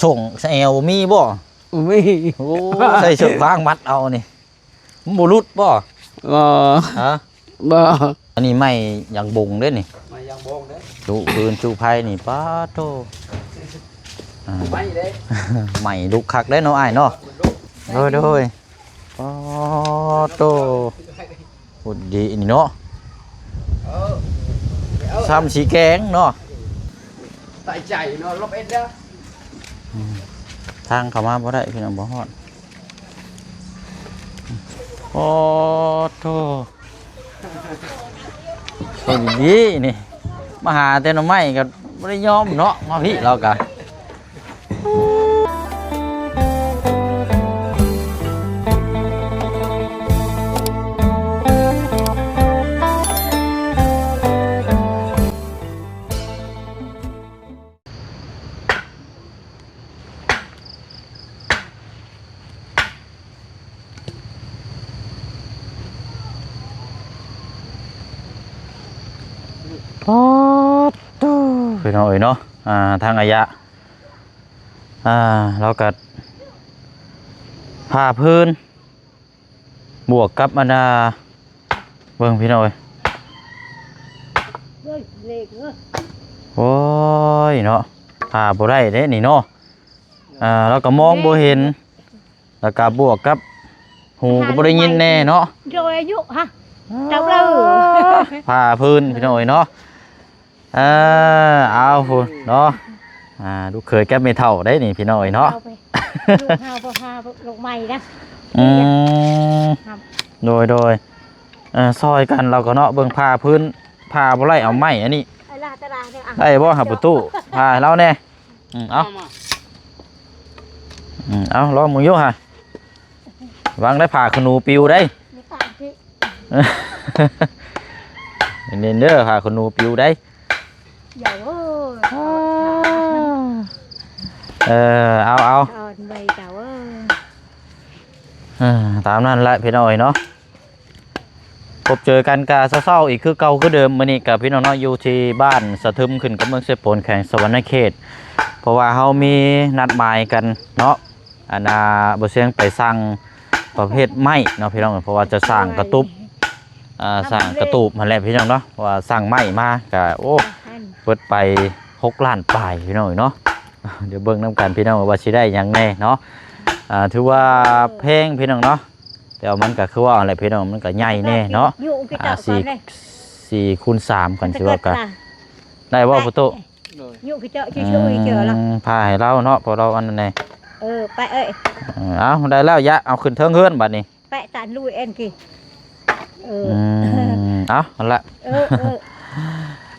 ສົ່ງໃສ່ແອວບໍ່ມີບໍ່? ບໍ່ມີ. ໂອ້ ໃສ່ເຊືອກຟາງມັດເອົານີ້ ມັນບໍ່ຫຼຸດບໍ່? ບໍ່. ຮະ? ບໍ່. ອັນນີ້ໄມ້ຢາງບົງເດ້ນີ້ ໄມ້ຢາງບົງເດ້ ຈຸຟືນຈຸໄຟນີ້ ປາດໂທ້ ອ່າ ໄມ້ເດ້ ໄມ້ລຸກຄັກເດ້ເນາະອ້າຍເນາະ. ໂດຍ ໂດຍ. ປາດໂທ້ ພຸ້ນດີນີ້ເນາະ ເອີ ຊ້ຳສີແກງເນາະ ຕາຍໃຈເນາະ ລົບເອັດເດີ. ອືມ ທາງເຂົ້າມາບໍ່ໄດ້ພີ່ນ້ອງ ບໍ່ຮອດ. ໂອ້ໂທ້ ຄົນດີນີ້ ມາຫາແຕ່ໜໍ່ໄມ້ກໍບໍ່ໄດ້ຍອມເນາະ ມາພີ້ລາວກະ. ປາດໂທ້ ພີ່ນ້ອງເອີຍເນາະ ອ່າ ທາງອາຍະ ອ່າ ລາວກໍຜ້າພື້ນ ບວກກັບອັນນ່າ ເບິ່ງພີ່ນ້ອງເອີຍ ເບິ່ງເລກເອີຍ ໂອ້ຍເນາະ ຖ້າບໍ່ໄດ້ເດ້ນີ້ເນາະ ອ່າ ລາວກໍມອງບໍ່ເຫັນ ແລ້ວກໍບວກກັບຫູກໍບໍ່ໄດ້ຍິນແນ່ເນາະ ໂດຍອາຍຸຮະ ອ່າ ເຈົ້າເລີ ຜ້າພື້ນພີ່ນ້ອງເອີຍເນາະ. ເອີ ເອົາພຸ້ນເນາະ ອ່າ ລູກເຂີຍກັບແມ່ເຖົ້າໄດ໋ນີ້ພີ່ນ້ອງເອີຍເນາະ ເອົາໄປ ລູກເຮົາບໍ່ພາລູກໃໝ່ນະ ອືມ ຄັບ ໂດຍ ໂດຍ ເອີ ຊ່ອຍກັນລາວກໍເນາະ ເບິ່ງຜ້າພື້ນ ຜ້າບໍ່ໄດ້ເອົາໄມ້ອັນນີ້ ໄດ້ບໍ່ຫາປະຕູ ຜ້າໃຫ້ລາວແດ່ ອືມ ເອົາ ອືມ ເອົາ ລອງເບິ່ງຢູ່ຫາ ລະວັງໄດ້ຜ້າຂະໜູປິວໄດ໋ ມີຕາທີ່ ເນັ້ນເດີ ຜ້າຂະໜູປິວໄດ໋ ຢ່າເອີຍ ເອີ ເອົາ ເອົາ ອ່ອນໄວເຈົ້າເອີຍ ເອີ ຕາມນັ້ນແຫຼະພີ່ນ້ອງເອີຍເນາະ ພົບເຈີກັນກະເຊົ້າໆອີກຄືເກົ່າຄືເດີມ ມື້ນີ້ກະພີ່ນ້ອງເນາະ ຢູ່ທີ່ບ້ານສະທຶມ ຂຶ້ນກັບເມືອງເຊໂປນ ແຂວງສະຫວັນນະເຂດ ເພາະວ່າເຮົາມີນັດໝາຍກັນເນາະ ອັນນ່າ ບໍ່ຊຽງໄປສັ່ງປະເພດໄມ້ເນາະພີ່ນ້ອງ ເພາະວ່າຈະສ້າງກະຕູບ ອ່າ ສ້າງກະຕູບຫັ້ນແຫຼະພີ່ນ້ອງເນາະ ເພາະວ່າສັ່ງໄມ້ມາກະ ໂອ້ ເບິດໄປຫົກລ້ານປາຍພີ່ນ້ອງເນາະ ດຽວເບິ່ງນຳກັນພີ່ນ້ອງວ່າຊິໄດ້ຫຍັງແດ່ເນາະ ອ່າ ຖືວ່າແພງພີ່ນ້ອງເນາະ ແຕ່ວ່າມັນກະຄືວ່າຫັ້ນແຫຼະພີ່ນ້ອງ ມັນກະໃຫຍ່ແນ່ເນາະ ອ່າ ສີ່ ສີ່ຄູນສາມ ຄັນຊິເວົ້າກະ ໄດ້ບໍ່ພໍ່ຕູ້? ໂດຍ ຍຸກເຈາະ ອືມ ພາໃຫ້ລາວເນາະ ເພາະລາວອັນນັ້ນແດ່ ເອີ ໄປເອີຍ ເອີ ເອົາ ໄດ້ແລ້ວ ຢະເອົາຂຶ້ນເທິງເຮືອນບັດນີ້ ແປະຕານລຸຍແອນກີ ເອີ ອືມ ເອົາ ຫັ້ນລະ ເອີ ເອີ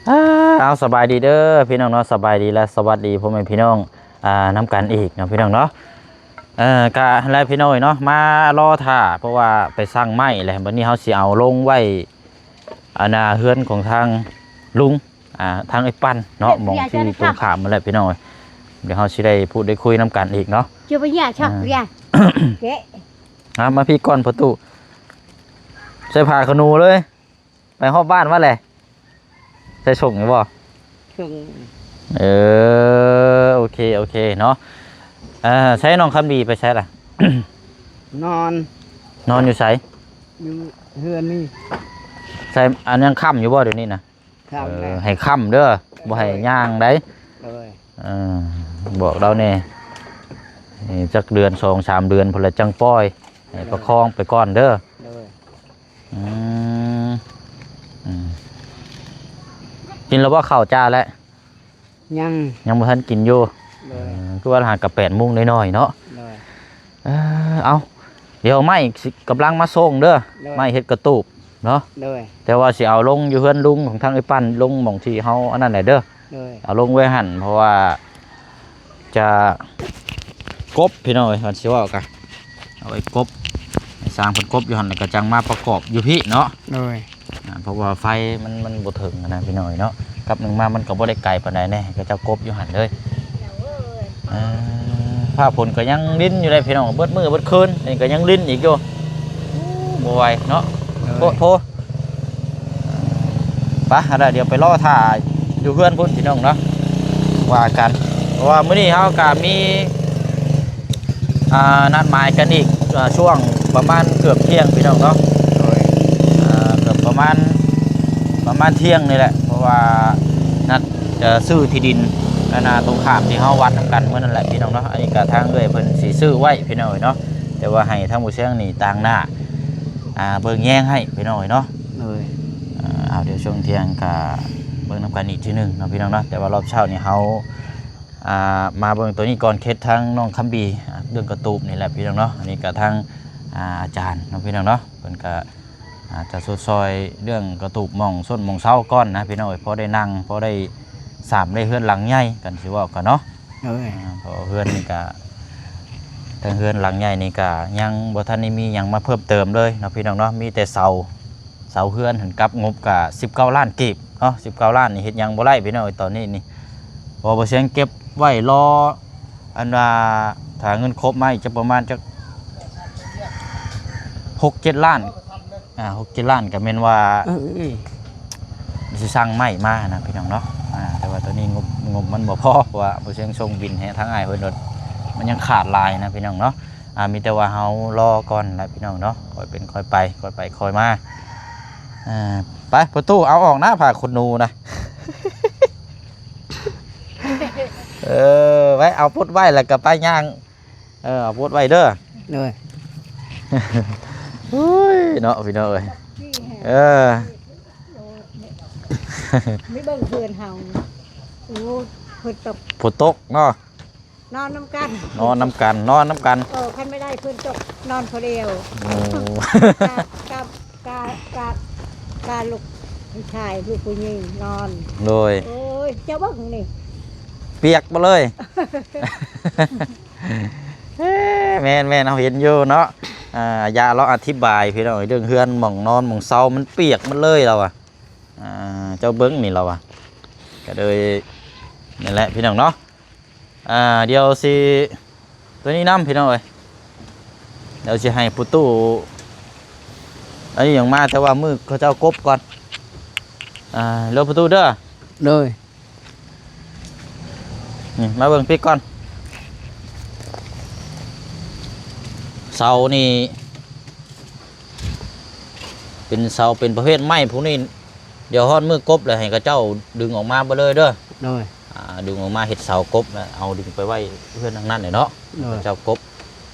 ອ່າ ເອົາ ສະບາຍດີເດີພີ່ນ້ອງເນາະ ສະບາຍດີ ແລະ ສະຫວັດດີພໍ່ແມ່ພີ່ນ້ອງ ອ່າ ນຳກັນອີກເນາະພີ່ນ້ອງເນາະ ເອີ ກະຫັ້ນແຫຼະພີ່ນ້ອງເອີຍເນາະ ມາລໍຖ້າ ເພາະວ່າໄປສັ່ງໄມ້ແລ້ວ ບັດນີ້ເຮົາຊິເອົາລົງໄວ້ ອັນນ່າ ເຮືອນຂອງທາງລຸງ ອ່າ ທາງໄອ້ປັນເນາະ ເຮັດ ໝ່ອງທີ່ ເຮັດ ຕົງຂ້າມຫັ້ນແຫຼະພີ່ນ້ອງເອີຍ ດຽວເຮົາຊິໄດ້ພູດໄດ້ຄຸຍນຳກັນອີກເນາະ ຈະໄປຫຍັງຊັກ ອ່າ ຢາ ເກະ ອ່າ ມາພີ້ກ່ອນພໍ່ຕູ້ ໃສ່ຜ້າຂະໜູເລີຍ ໄປຮອດບ້ານມາແຫຼະ ໃສ່ສົ່ງຢູ່ບໍ່? ເຄິ່ງ ເອີ ໂອເຄ ໂອເຄເນາະ ເອີ ໃຊ້ນ້ອງຄຳດີໄປໃສລະ? ນອນ ນອນຢູ່ໃສ? ຢູ່ເຮືອນນີ້ ໃສ່ ອັນຍັງຄ່ຳຢູ່ບໍ່ດຽວນີ້ນະ? ຄ່ຳ ເອີ ແລ້ວ ໃຫ້ຄ່ຳເດີ ບໍ່ໃຫ້ ໂດຍ ຍ່າງໃດ ໂດຍ ເອີ ບອກລາວແດ່ ເອີ ຈັກເດືອນ ສອງສາມເດືອນພຸ້ນລະຈັ່ງປ່ອຍ ໃຫ້ ໂດຍ ປະຄອງໄປກ່ອນເດີ ໂດຍ ອືມ ອືມ ກິນແລ້ວບໍ່ເຂົ້າຈ້າແລ້ວ? ຍັງ ຍັງບໍ່ທັນກິນຢູ່ ໂດຍ ເອີ ຄືວ່າຫາກະແປດໂມງໜ້ອຍໆເນາະ ໂດຍ ເອີ ເອົາ ດຽວໄມ້ຊິກຳລັງມາສົ່ງເດີ ໂດຍ ໄມ້ເຮັດກະຕູບເນາະ ໂດຍ ແຕ່ວ່າຊິເອົາລົງຢູ່ເຮືອນລຸງຂອງທາງໄອ້ປັນ ລົງໝ່ອງທີ່ເຮົາອັນນັ້ນແຫຼະເດີ ໂດຍ ເອົາລົງໄວ້ຫັ້ນ ເພາະວ່າຈະກົບ ພີ່ນ້ອງເອີຍ ມັນຊິເວົ້າກະ ເອົາໄວ້ກົບ ໃຫ້ຊ່າງເພິ່ນກົບຢູ່ຫັ້ນ ແລ້ວກໍຈັ່ງມາປະກອບຢູ່ພີ້ເນາະ ໂດຍ ອ່າ ເພາະວ່າໄຟມັນ ມັນບໍ່ເຖິງຫັ້ນນະພີ່ນ້ອງເນາະ ກັບໜຶ່ງມາມັນກໍບໍ່ໄດ້ໄກປານໃດແນ່ ເຂົາເຈົ້າກົບຢູ່ຫັ້ນເລີຍ ເອີ ຟ້າຝົນກໍຍັງລິນຢູ່ເດ້ພີ່ນ້ອງ ເບິດມື້ເບິດຄືນ ນີ້ກໍຍັງລິນອີກຢູ່ ບໍ່ໄຫວເນາະ ໂດຍ ໂພດໂພ ໄປ ເອົາລະ ດຽວໄປລໍຖ້າຢູ່ເຮືອນພຸ້ນພີ່ນ້ອງເນາະ ວ່າກັນ ເພາະວ່າມື້ນີ້ເຮົາກະມີ ອ່າ ນັດໝາຍກັນອີກ ອ່າ ຊ່ວງປະມານເກືອບທ່ຽງພີ່ນ້ອງເນາະ. ໂດຍ ອ່າ ເກືອບປະມານ ປະມານທ່ຽງນີ້ແຫຼະ ເພາະວ່ານັດຈະຊື້ທີ່ດິນ ອັນນ່າ ຕົງຂ້າມທີ່ເຮົາວັດນຳກັນມື້ນັ້ນແຫຼະພີ່ນ້ອງເນາະ. ອັນນີ້ກະທາງເອື້ອຍເພິ່ນຊິຊື້ໄວ້ພີ່ນ້ອງເອີຍເນາະ ແຕ່ວ່າໃຫ້ທາງບໍ່ຊຽງນີ້ຕາງໜ້າ ອ່າ ເບິ່ງແຍງໃຫ້ພີ່ນ້ອງເອີຍເນາະ. ໂດຍ ອ່າ ເອົາ ດຽວຊ່ວງທ່ຽງກະເບິ່ງນຳກັນອີກເທື່ອໜຶ່ງເນາະພີ່ນ້ອງເນາະ. ແຕ່ວ່າລອບເຊົ້ານີ້ເຮົາ ອ່າ ມາເບິ່ງໂຕນີ້ກ່ອນ ເຂດທາງນ້ອງຄຳບີ ອ່າ ເລື່ອງກະຕູບນີ້ແຫຼະພີ່ນ້ອງເນາະ. ອັນນີ້ກະທາງ ອ່າ ອາຈານເນາະພີ່ນ້ອງເນາະ ເພິ່ນກະ ອ່າ ຈະຊົດຊ່ອຍເລື່ອງກະຕູບ ໝ່ອງຊົນໝ່ອງເຊົາກ່ອນນະພີ່ນ້ອງເອີຍ ພໍໄດ້ນັ່ງ ພໍໄດ້ສາມໄດ້ເຮືອນຫຼັງໃຫຍ່ກັນ ຊິເວົ້າກັນເນາະ. ໂດຍ ອ່າ ເພາະເຮືອນນີ້ກະ ທາງເຮືອນຫຼັງໃຫຍ່ນີ້ກະຍັງບໍ່ທັນໄດ້ມີຫຍັງມາເພີ່ມເຕີມເລີຍເນາະພີ່ນ້ອງເນາະ. ມີແຕ່ເສົາ ເສົາເຮືອນຫັ້ນ ກັບງົບກະສິບເກົ້າລ້ານກີບເນາະ. ສິບເກົ້າລ້ານນີ້ເຮັດຫຍັງບໍ່ໄດ້ພີ່ນ້ອງເອີຍ ຕອນນີ້ນີ້ ເພາະວ່າບໍ່ຊຽງເກັບໄວ້ລໍ ອັນວ່າຖ້າເງິນຄົບມາອີກຈະປະມານຈັກຫົກເຈັດລ້ານ ອ່າ ຫົກເຈັດລ້ານກະແມ່ນວ່າ ເອີ ຊິສັ່ງໄມ້ມານະພີ່ນ້ອງເນາະ. ອ່າ ແຕ່ວ່າຕອນນີ້ງົບ ງົບມັນບໍ່ພໍ ເພາະວ່າບໍ່ຊຽງສົ່ງບິນໃຫ້ທາງອ້າຍເພິ່ນໂດດ ມັນຍັງຂາດຫຼາຍນະພີ່ນ້ອງເນາະ. ອ່າ ມີແຕ່ວ່າເຮົາລໍກ່ອນແຫຼະພີ່ນ້ອງເນາະ ຄ່ອຍເປັນຄ່ອຍໄປ ຄ່ອຍໄປຄ່ອຍມາ. ອ່າ ໄປປະຕູ ເອົາອອກນະ ຜ້າຂົນໜູນະ. ເອີ ໄວ້ ເອົາປົດໄວ້ ແລ້ວກໍໄປຍ່າງ ເອີ ເອົາປົດໄວ້ເດີ. ໂດຍ ໂອ້ຍ ເນາະ ພີ່ນ້ອງເອີຍ ເອີ ໄປເບິ່ງເຮືອນເຮົາ ໂອ້ ຝົນຕົກ ຝົນຕົກເນາະ. ນອນນຳກັນ ນອນນຳກັນ ນອນນຳກັນ ເອີ ຄັນບໍ່ໄດ້ຝົນຕົກ ນອນຜູ້ດຽວ. ໂອ້ ກະ ກະ ກະ ກະ ກະລູກຜູ້ຊາຍ ລູກຜູ້ຍິງນອນ. ໂດຍ ໂອ້ຍ ເຈົ້າເບິ່ງນີ້ ປຽກໝົດເລີຍ. ເອີ ແມ່ນໆ ເຮົາເຫັນຢູ່ເນາະ. ອ່າ ຍາລາວອະທິບາຍພີ່ນ້ອງ ເລື່ອງເຮືອນ ໝ່ອງນອນ ໝ່ອງເຊົາ ມັນປຽກໝົດເລີຍລາວວ່າ. ອ່າ ເຈົ້າເບິ່ງນີ້ລາວວ່າ ກະເລີຍ ນີ້ແຫຼະພີ່ນ້ອງເນາະ. ອ່າ ດຽວຊິ ໂຕນີ້ນຳພີ່ນ້ອງເອີຍ ດຽວຊິໃຫ້ປະຕູ ອັນນີ້ຫຍັງມາ ແຕ່ວ່າມື້ເຂົາເຈົ້າກົບກ່ອນ. ອ່າ ເດີປະຕູເດີ. ໂດຍ ນີ້ມາເບິ່ງພີ້ກ່ອນ ເສົານີ້ ເປັນເສົາ ເປັນປະເພດໄມ້ພວກນີ້ ດຽວຮອດມື້ກົບແລ້ວໃຫ້ເຂົາເຈົ້າດຶງອອກມາເບິດເລີຍເດີ. ໂດຍ ອ່າ ດຶງອອກມາເຮັດເສົາກົບ ແລ້ວເອົາດຶງໄປໄວ້ເຮືອນທາງນັ້ນແຫຼະເນາະ. ໂດຍ ເຂົາເຈົ້າກົບ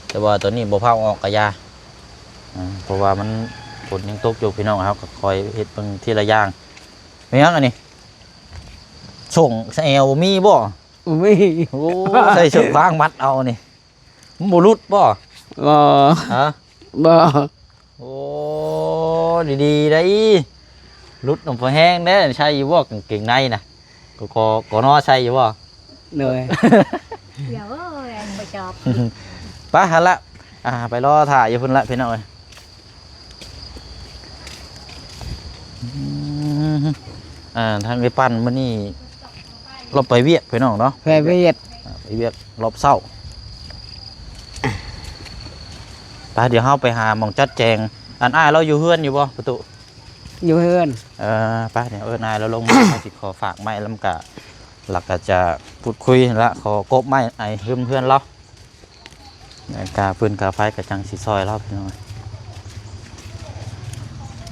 ແຕ່ວ່າຕອນນີ້ບໍ່ພາວອອກກະຢ່າ ອ່າ ເພາະວ່າມັນ ຝົນຍັງຕົກຢູ່ພີ່ນ້ອງ ເຮົາກໍຄ່ອຍເຮັດເບິ່ງທີລະຢ່າງ. ແມ່ນຫຍັງອັນນີ້ ສົ້ງແອວບໍ່ມີບໍ່? ບໍ່ມີ. ໂອ້ ໃສ່ເສື້ອຟາງມັດເອົານີ້ ມັນບໍ່ຫຼຸດບໍ່? ບໍ່. ຮະ? ບໍ່. ໂອ້ ດີໆ ໄດ໋ ຫຼຸດນຳພໍແຮງເດ້. ໃສ່ຢູ່ບໍ່ກາງເກງໃນນະ? ກໍ ກໍ ກໍນອໃສ່ຢູ່ບໍ່? ໂດຍ ດຽວເອີຍ ບໍ່ຊອບ. ໄປຫັ້ນລະ ອ່າ ໄປລໍຖ້າຢູ່ພຸ້ນລະພີ່ນ້ອງເອີຍ. ອືມ ອ່າ ທາງໄອ້ປັນມື້ນີ້ລາວໄປວຽກພີ່ນ້ອງເນາະ. ໄປວຽກ ອ່າ ໄປວຽກລອບເຊົ້າ. ໄປ ດຽວເຮົາໄປຫາໝ່ອງຈັດແຈງ. ອັນອ້າຍລາວຢູ່ເຮືອນຢູ່ບໍ່ປະຕູ? ຢູ່ເຮືອນ. ເອີ ໄປ ດຽວເອີ້ນອ້າຍລາວລົງມາ ເຮົາຊິຂໍຝາກໄມ້ລຳກະ ລະກະຈະພູດຄຸຍລະ ຂໍກົບໄມ້ໃຫ້ເຮືອນ ເຮືອນລາວ. ກາຟືນກາໄຟກະຈັ່ງຊິຊ່ອຍລາວພີ່ນ້ອງ.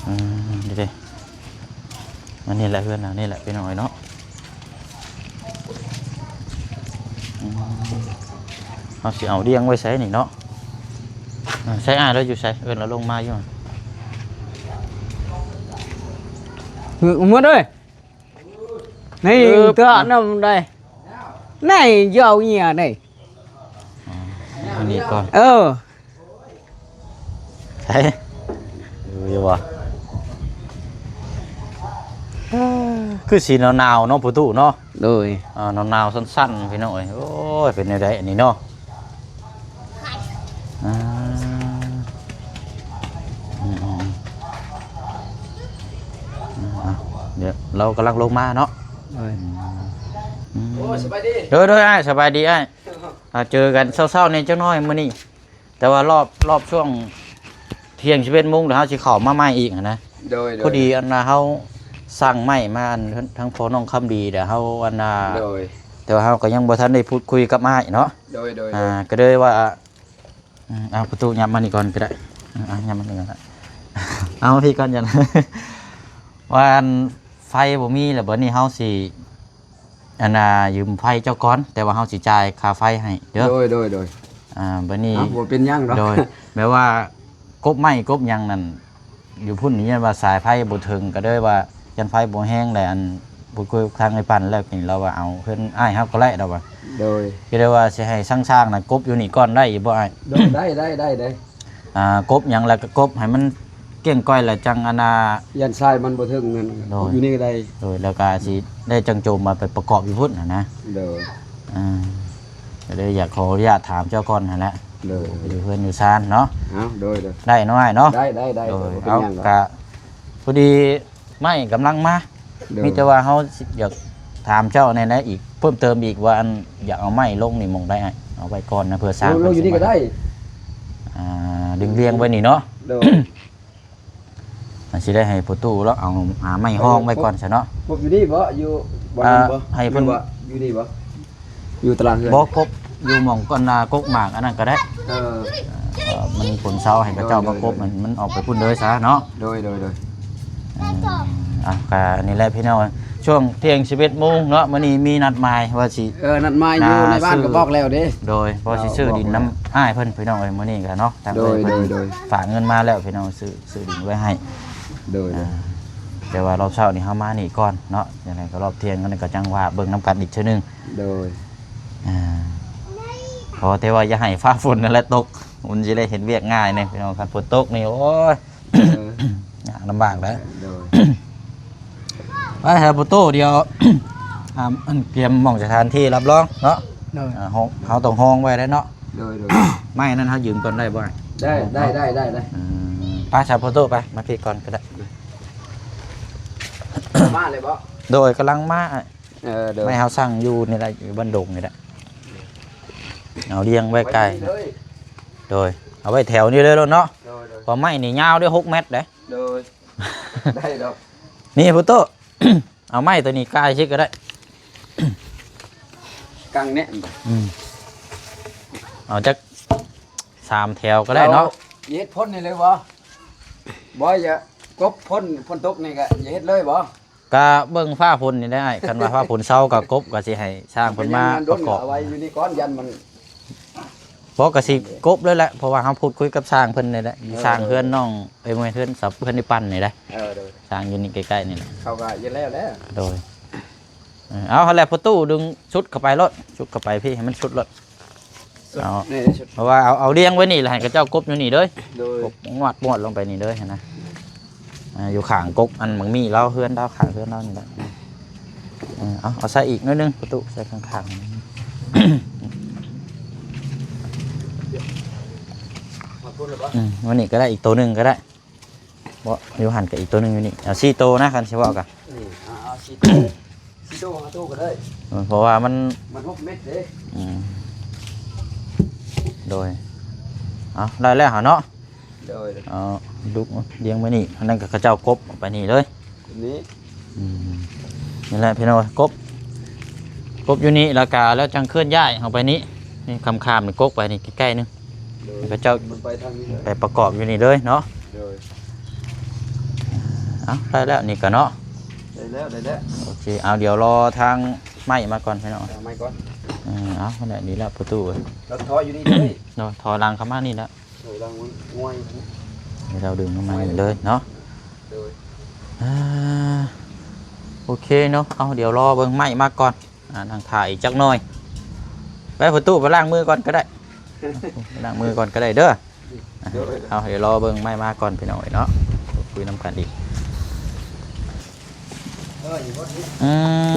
ອືມ ນີ້ເດ້ ອັນນີ້ແຫຼະເຮືອນຫຼັງນີ້ແຫຼະພີ່ນ້ອງເອີຍເນາະ. ອືມ ເຮົາຊິເອົາລຽງໄວ້ໃສນີ້ເນາະ? ໃສອ້າຍລາວຢູ່ໃສ? ເອີ້ນລາວລົງມາຢູ່. ເອີ ເອີ ນີ້ ເອີ ເທື່ອນຳໄດ໋ ນີ້ເຍົາເຫຍນີ້. ອໍ ອັນນີ້ກ່ອນ ເອີ ໃສ ເອີ ຢູ່ບໍ່? ຄືຊິໜາວໆ ເນາະ ປະຕູເນາະ. ໂດຍ ອ່າ ໜາວໆ ສັ່ນໆ ພີ່ນ້ອງເອີຍ. ໂອ້ຍ ເປັນແນວໃດອັນນີ້ເນາະ? ອ່າ ອືມ ອືມ ອືມ ອ່າ ດຽວລາວກຳລັງລົງມາເນາະ. ໂດຍ ອືມ ໂດຍ ໂດຍ ອ້າຍ ສະບາຍດີອ້າຍ. ອ່າ ເຈີກັນເຊົ້າໆ ນີ້ຈັກໜ້ອຍມື້ນີ້ ແຕ່ວ່າລອບ ລອບຊ່ວງທ່ຽງ ສິບເອັດໂມງ ດຽວເຮົາຊິເຂົ້າມາໃໝ່ອີກຫັ້ນນະ. ໂດຍ ໂດຍ ພໍດີອັນນ່າ ເຮົາສັ່ງໄມ້ມາ ອັນ ທາງພໍ່ນ້ອງຄຳດີ ແລ້ວເຮົາອັນນ່າ ໂດຍ ແຕ່ວ່າເຮົາກໍຍັງບໍ່ທັນໄດ້ພູດຄຸຍກັບອ້າຍເນາະ. ໂດຍ ໂດຍ ອ່າ ໂດຍ ກໍເລີຍວ່າ ອືມ ເອົາ ປະຕູ ຫຍັບມານີ້ກ່ອນກໍໄດ້. ເອີ ຫຍັບມານີ້ກ່ອນ ເອົາ ມາພີ້ກ່ອນ ຢ່າ ວ່າອັນ ໄຟບໍ່ມີແລ້ວ ບັດນີ້ເຮົາຊິ ອັນນ່າ ຢືມໄຟເຈົ້າກ່ອນ ແຕ່ວ່າເຮົາຊິຈ່າຍຄ່າໄຟໃຫ້ເດີ. ໂດຍ ໂດຍ ໂດຍ ອ່າ ບັດນີ້ ເອົ້າ ບໍ່ເປັນຫຍັງດອກ. ໂດຍ ແບບວ່າກົບໄມ້ກົບຫຍັງນັ້ນ ຢູ່ພຸ້ນນີ້ຢ້ານວ່າສາຍໄຟບໍ່ເຖິງ ກໍເລີຍວ່າຢ້ານໄຟບໍ່ແຮງແຫຼະ ອັນ ບໍ່ຄຸຍທາງໄອ້ປັນແລ້ວ ນີ້ລາວວ່າເອົາເຮືອນອ້າຍເຮົາກໍໄດ້ດອກວ່າ. ໂດຍ ກໍເລີຍວ່າຊິໃຫ້ຊ່າງໆນະກົບຢູ່ນີ້ກ່ອນ ໄດ້ຢູ່ບໍ່ອ້າຍ? ໂດຍ ໄດ້ ໄດ້ ໄດ້ ໄດ້ ອ່າ ກົບຫຍັງແລ້ວກໍກົບໃຫ້ມັນກ້ຽງກ້ອຍ ແລ້ວຈັ່ງອັນນ່າ ຢ້ານຊາຍມັນບໍ່ເຖິງນັ້ນ ໂດຍ ຢູ່ນີ້ກໍໄດ້. ໂດຍ ແລ້ວກໍຊິໄດ້ຈັ່ງໂຈມມາໄປປະກອບຢູ່ພຸ້ນຫັ້ນນະ. ໂດຍ ອ່າ ກໍເລີຍຢາກຂໍອະນຸຍາດຖາມເຈົ້າກ່ອນຫັ້ນແຫຼະ. ໂດຍ ຢູ່ເຮືອນຢູ່ຊານເນາະ. ເອົາ ໂດຍ ໂດຍ ໄດ້ເນາະອ້າຍເນາະ. ໄດ້ ໄດ້ ໄດ້ ໂດຍ ບໍ່ເປັນຫຍັງດອກ. ເອົາ ກະ ພໍດີໄມ້ກຳລັງມາ. ໂດຍ ມີແຕ່ວ່າເຮົາຢາກຖາມເຈົ້າແດ່ນະ ອີກເພີ່ມເຕີມອີກວ່າ ອັນ ຢາກເອົາໄມ້ລົງນີ້ໝ່ອງໃດອ້າຍ? ເອົາໄວ້ກ່ອນນະ ເພື່ອສ້າງ ລົງ ລົງຢູ່ນີ້ກໍໄດ້. ອ່າ ດຶງລຽງໄວ້ນີ້ເນາະ. ໂດຍ ມັນຊິໄດ້ໃຫ້ປະຕູລາວເອົາ ຫາໄມ້ຮອງໄວ້ກ່ອນຊະເນາະ. ກົບຢູ່ນີ້ບໍ່? ຢູ່ບ່ອນນັ້ນບໍ່? ອ່າ ໃຫ້ເພິ່ນ ຫຼືວ່າຢູ່ນີ້ບໍ່? ຢູ່ຕາລາງເຮືອນ ບໍ່ ກົບຢູ່ໝ່ອງກ່ອນນາກົກໝາກອັນນັ້ນກໍໄດ້. ເອີ ເອີ ມັນຝົນເຊົາໃຫ້ເຂົາເຈົ້າມາກົບ ໂດຍ ໂດຍ ມັນ ມັນອອກໄປພຸ້ນເລີຍຊະເນາະ. ໂດຍ ໂດຍ ໂດຍ ເອີ ອ່ະ ກະນີ້ແຫຼະພີ່ນ້ອງ ຊ່ວງທ່ຽງສິບເອັດໂມງເນາະ ມື້ນີ້ມີນັດໝາຍວ່າຊິ ເອີ ນັດໝາຍຢູ່ໃນບ້ານກໍບອກແລ້ວເດ້. ໂດຍ ເພາະຊິຊື້ດິນນຳອ້າຍເພິ່ນພີ່ນ້ອງເອີຍ ມື້ນີ້ກະເນາະ ທາງເອື້ອຍເພິ່ນ ໂດຍ ໂດຍ ໂດຍ ຝາກເງິນມາແລ້ວພີ່ນ້ອງ ຊື້ ຊື້ດິນໄວ້ໃຫ້. ໂດຍ ອ່າ ແຕ່ວ່າລອບເຊົ້ານີ້ເຮົາມານີ້ກ່ອນເນາະ ຈັ່ງໃດກໍລອບທ່ຽງນີ້ກໍຈັ່ງວ່າເບິ່ງນຳກັນອີກເທື່ອໜຶ່ງ. ໂດຍ ອ່າ ຂໍແຕ່ວ່າຢ່າໃຫ້ຟ້າຝົນນັ້ນແຫຼະຕົກ ມັນຊິໄດ້ເຮັດວຽກງ່າຍແດ່ພີ່ນ້ອງ ຄັນຝົນຕົກນີ້ ໂອ້ຍ ເອີ ຍາກລຳບາກແຫຼະ. ໂດຍ ໄປຫາປະຕູ ດຽວ ອ່າ ອັນ ກຽມໝ່ອງສະຖານທີ່ຮັບຮອງເນາະ. ໂດຍ ອ່າ ເຮົາ ເຮົາຕ້ອງຮອງໄວ້ແລ້ວເນາະ. ໂດຍ ໂດຍ ໄມ້ນັ້ນເຮົາຢືມກ່ອນໄດ້ບໍ່? ໄດ້ ໄດ້ ໄດ້ ໄດ້ ໄດ້. ອືມ ໄປ ຊາວປະຕູ ໄປ ມາພີ້ກ່ອນກໍໄດ້. ມາເລີຍບໍ່? ໂດຍ ກຳລັງມາ. ເອີ ໂດຍ ໄມ້ເຮົາສັ່ງຢູ່ນີ້ແຫຼະ ຢູ່ບ້ານດົງນີ້ແຫຼະ ເອົາລຽງໄວ້ໃກ້. ໄວ້ນີ້ເລີຍ ໂດຍ ເອົາໄວ້ແຖວນີ້ເລີຍໂລດເນາະ. ໂດຍ ໂດຍ ເພາະໄມ້ນີ້ຍາວເດ້ ຫົກແມັດເດ້. ໂດຍ ໄດ້ດອກ. ນີ້ ປະຕູ ເອົາໄມ້ໂຕນີ້ກ່າຍຊິກໍໄດ້ ກັງແນະ. ອືມ ເອົາຈັກສາມແຖວກໍໄດ້ເນາະ. ເຮັດພົ້ນນີ້ເລີຍບໍ່? ບໍ່ ຢ່າກົບພົ້ນ ຝົນຕົກນີ້ກໍຢ່າເຮັດເລີຍບໍ່? ກະເບິ່ງຟ້າຝົນນີ້ແຫຼະອ້າຍ ຄັນວ່າຟ້າຝົນເຊົາກະກົບ ກະຊິໃຫ້ຊ່າງເພິ່ນມາປະກອບ. ເອົາໄວ້ຢູ່ນີ້ກ່ອນ ຢ້ານມັນ ບໍ່ ກະຊິກົບເລີຍແຫຼະ ເພາະວ່າເຮົາພູດຄຸຍກັບຊ່າງເພິ່ນນີ້ແຫຼະ. ເອີ ຊ່າງເຮືອນນ້ອງ ເອີຍ ບໍ່ແມ່ນເຮືອນ ເຮືອນອີ່ປັນນີ້ແຫຼະ. ເອີ ໂດຍ ຊ່າງຢູ່ນີ້ໃກ້ໆນີ້ແຫຼະ. ເຂົາກໍເຮັດແລ້ວແຫຼະ. ໂດຍ ເອີ ເອົາຫັ້ນແຫຼະ ປະຕູ ດຶງຊຸດເຂົ້າໄປໂລດ ຊຸດເຂົ້າໄປພີ້ ໃຫ້ມັນຊຸດໂລດ. ເອົາ ເພາະວ່າເອົາ ເອົາລຽງໄວ້ນີ້ ແລ້ວໃຫ້ເຂົາເຈົ້າກົບຢູ່ນີ້ເດີ. ໂດຍ ກົບງວດໆລົງໄປນີ້ເດີຫັ້ນນະ. ອ່າ ຢູ່ຂ້າງກົກອັນໝາກມີ້ລາວ ເຮືອນລາວ ຂ້າງເຮືອນລາວນີ້ແຫຼະ. ເອີ ເອົາ ເອົາໃສ່ອີກໜ້ອຍໜຶ່ງ ປະຕູ ໃສ່ຂ້າງໆ. ອືມ ວັນນີ້ກໍໄດ້ ອີກໂຕໜຶ່ງກໍໄດ້. ບໍ່ ຢູ່ຫັ້ນກໍອີກໂຕໜຶ່ງຢູ່ນີ້ ເອົາສີ່ໂຕນະ ຄັນຊິເວົ້າກະ. ນີ້ ເອົາສີ່ໂຕ ສີ່ໂຕ ຫ້າໂຕກໍໄດ້ ເອີ ເພາະວ່າມັນ ມັນຫົກແມັດເດ້. ອືມ ໂດຍ ເອົາ ໄດ້ແລ້ວຫາເນາະ. ໂດຍ ເອົາ ດຸກລຽງໄວ້ນີ້ ອັນນັ້ນກໍເຂົາເຈົ້າກົບອອກໄປນີ້ເລີຍ ນີ້. ອືມ ນີ້ແຫຼະພີ່ນ້ອງ ກົບ ກົບຢູ່ນີ້ ແລ້ວກະ ແລ້ວຈັ່ງເຄື່ອນຍ້າຍອອກໄປນີ້ ນີ້ຂ້າມໆນີ້ ກົບໄປນີ້ໃກ້ໆໜຶ່ງ. ໂດຍ ເຂົາເຈົ້າໄປທາງນີ້ເລີຍ ໄປປະກອບຢູ່ນີ້ເລີຍເນາະ. ໂດຍ ເອົາ ໄດ້ແລ້ວນີ້ກະເນາະ. ໄດ້ແລ້ວ ໄດ້ແລ້ວ ໂອເຄ. ເອົາ ດຽວລໍທາງໄມ້ມາກ່ອນພີ່ນ້ອງ ເອົາໄມ້ກ່ອນ. ເອີ ເອົາ ຫັ້ນແຫຼະ ນີ້ແຫຼະປະຕູ ເອີຍ ເຮົາຖອຍຢູ່ນີ້ເລີຍເນາະ ຖອຍຫຼັງເຂົ້າມານີ້ແຫຼະ ຖອຍຫຼັງມັນງ່ວຍ ໃຫ້ເຮົາດຶງເຂົ້າມານີ້ເລີຍເນາະ. ໂດຍ ອ່າ ໂອເຄເນາະ. ເອົາ ດຽວລໍເບິ່ງໄມ້ມາກ່ອນ. ອ່າ ນັ່ງຖ້າອີກຈັກໜ້ອຍ ໄປປະຕູ ໄປລ້າງມືກ່ອນກໍໄດ້ ໄປລ້າງມືກ່ອນກໍໄດ້ເດີ. ໂດຍ ເອົາ ດຽວລໍເບິ່ງໄມ້ມາກ່ອນພີ່ນ້ອງເອີຍເນາະ ຄຸຍນຳກັນອີກ. ອື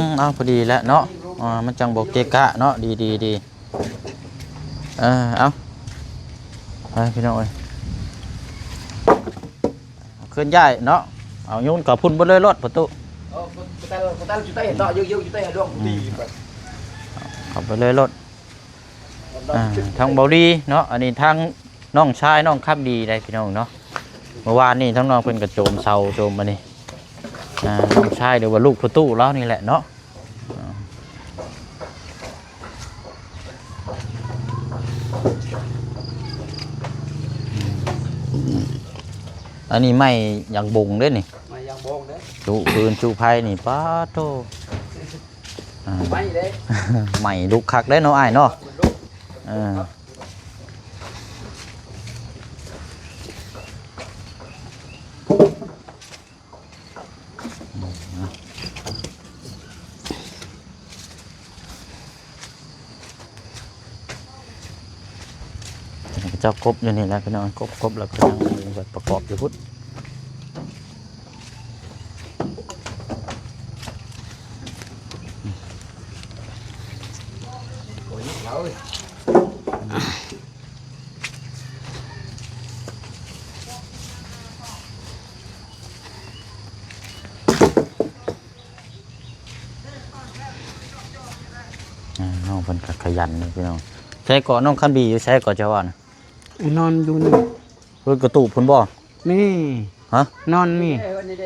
ມ ເອົາ ພໍດີແລ້ວເນາະ ອ່າ ມັນຈັ່ງບໍ່ເກະກະເນາະ ດີໆໆ. ເອີ ເອົາ ໄປພີ່ນ້ອງເອີຍ ເຄື່ອນຍ້າຍເນາະ ເອົາໂຍນເຂົ້າພຸ້ນເບິດເລີຍໂລດປະຕູ. ເອີ ປະຕູ ປະຕູ ປະຕູ ຈຸດໃຕ້ເນາະ ຢູ່ ຢູ່ຈຸດໃຕ້ດວງ ອືມ ເຂົ້າໄປເລີຍໂລດ. ອ່າ ທາງເບົາລີເນາະ ອັນນີ້ທາງນ້ອງຊາຍນ້ອງຄຳດີໄດ໋ພີ່ນ້ອງເນາະ. ເມື່ອວານນີ້ທາງນ້ອງເພິ່ນກໍໂຈມເສົາໂຈມອັນນີ້ ອ່າ ນ້ອງຊາຍ ຫຼືວ່າລູກປະຕູລາວນີ້ແຫຼະເນາະ. ອ່າ ອັນນີ້ໄມ້ຢາງບົງເດ້ນີ້ ໄມ້ຢາງບົງເດ້ ຈຸຟືນຈຸໄຟນີ້ ປາດໂທ້ ອ່າ ໄມ້ເດ້ ໄມ້ລຸກຄັກເດ້ເນາະອ້າຍເນາະ ມັນລຸກ ເອີ ເຈົ້າກົບຢູ່ນີ້ແຫຼະພີ່ນ້ອງ ກົບ ກົບແລ້ວກໍຍັງປະກອບຢູ່ພຸ້ນ. ອ່າ ນ້ອງເພິ່ນກໍຂະຫຍັນເດ້ພີ່ນ້ອງ. ໃສເກາະ ນ້ອງຄັນບີຢູ່ໃສເກາະ ເຈົ້າວ່ານະ? ນອນຢູ່ນີ້ ເພິ່ນກະຕູບພຸ້ນບໍ່? ນີ້ ຮະ? ນອນນີ້ ເຮືອນນີ້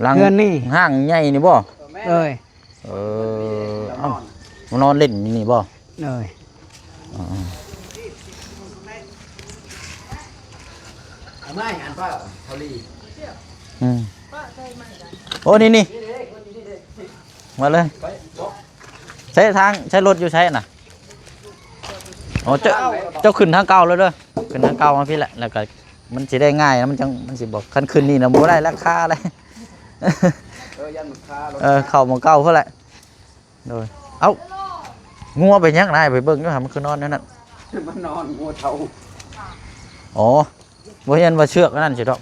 ຫຼັງ ເຮືອນນີ້ ຫ້າງໃຫຍ່ນີ້ບໍ່? ເອີຍ. ເອີ ເອົ້າ ມານອນຫຼິ້ນຢູ່ນີ້ບໍ່? ເອີຍ ອໍ ເອົາໄມ້ອັນປ້າເກົາຫຼີ ອືມ ໂອ້ ນີ້ ນີ້ ມາເລີຍ ໃຊ້ທາງ ໃຊ້ລົດຢູ່ໃສນະ? ອໍ ເຈົ້າ ເຈົ້າຂຶ້ນທາງເກົ່າເລີຍເດີ ຂຶ້ນທາງເກົ່າມາພີ້ແຫຼະ ແລ້ວກໍ ມັນຊິໄດ້ງ່າຍນະ ມັນຈັ່ງ ມັນຊິບໍ່ ຄັນຂຶ້ນນີ້ນະບໍ່ໄດ້ລາຄາເລີຍ ເອີ ຢ້ານມັນຄາລົດ ເອີ ເຂົ້າໝ່ອງເກົ່າພຸ້ນແຫຼະ ໂດຍ ເອົ້າ ງົວໄປຫຍັງນາຍ ໄປເບິ່ງຢູ່ຫັ້ນ ມັນຄືນອນແນວນັ້ນ ມັນນອນ ງົວເທົ້າ ອໍ ບໍ່ແມ່ນວ່າເຊືອກອັນນັ້ນຊິດອກ